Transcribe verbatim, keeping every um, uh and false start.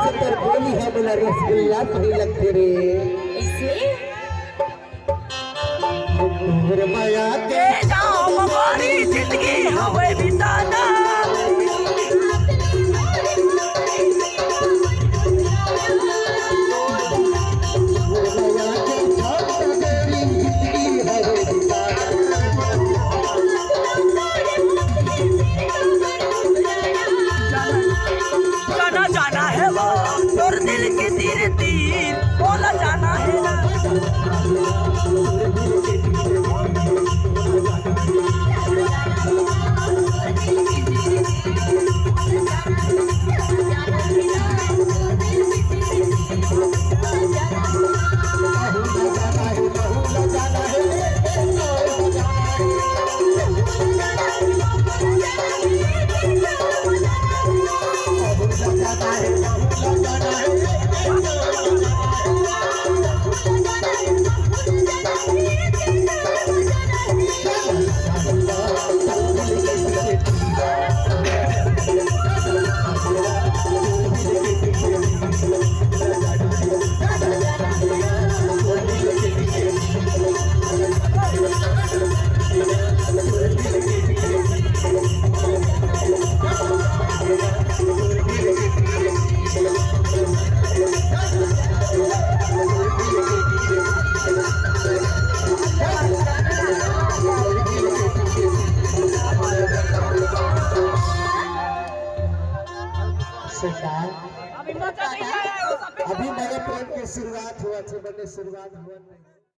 तेकर बोली ह मोला रसगुल्ला सही लगथे रे। ऐसे? मोर मया के ए जाम वाली जिंदगी हवे बिताना। मोर मया के सब तगड़ी जिंदगी हवे बिताना। जाना जाना है वो तोर दिल के तीर तीर, बोला जाना है ना। सरकार, अभी मजा नहीं आया, वो सब अभी मेरे प्रेम के शुरुआत हुआ थे, मैंने शुरुआत हुआ नहीं।